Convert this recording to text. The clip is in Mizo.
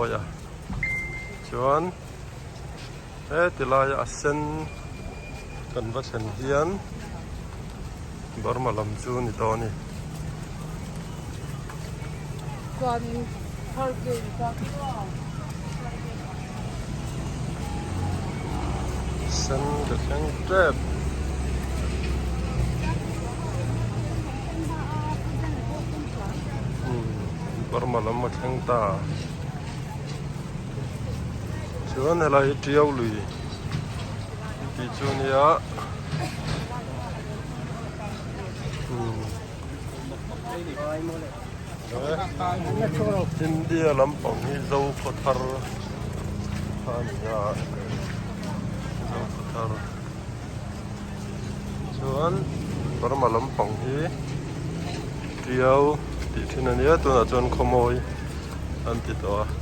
Khawmawi a chuan heti laia a sen kan va thlen hian Burma lam chu a ni tawh a ni. Sen ka thleng tep. Burma lam a thleng ta. Chuan helai hi Tiau lui tih chu a nia. India lampang hi Zokhawthar kha a ni a Zokhawthar chuan Burma lampang hi Tiau tih thin a nia tunah chuan Khawmawi an ti tawh a.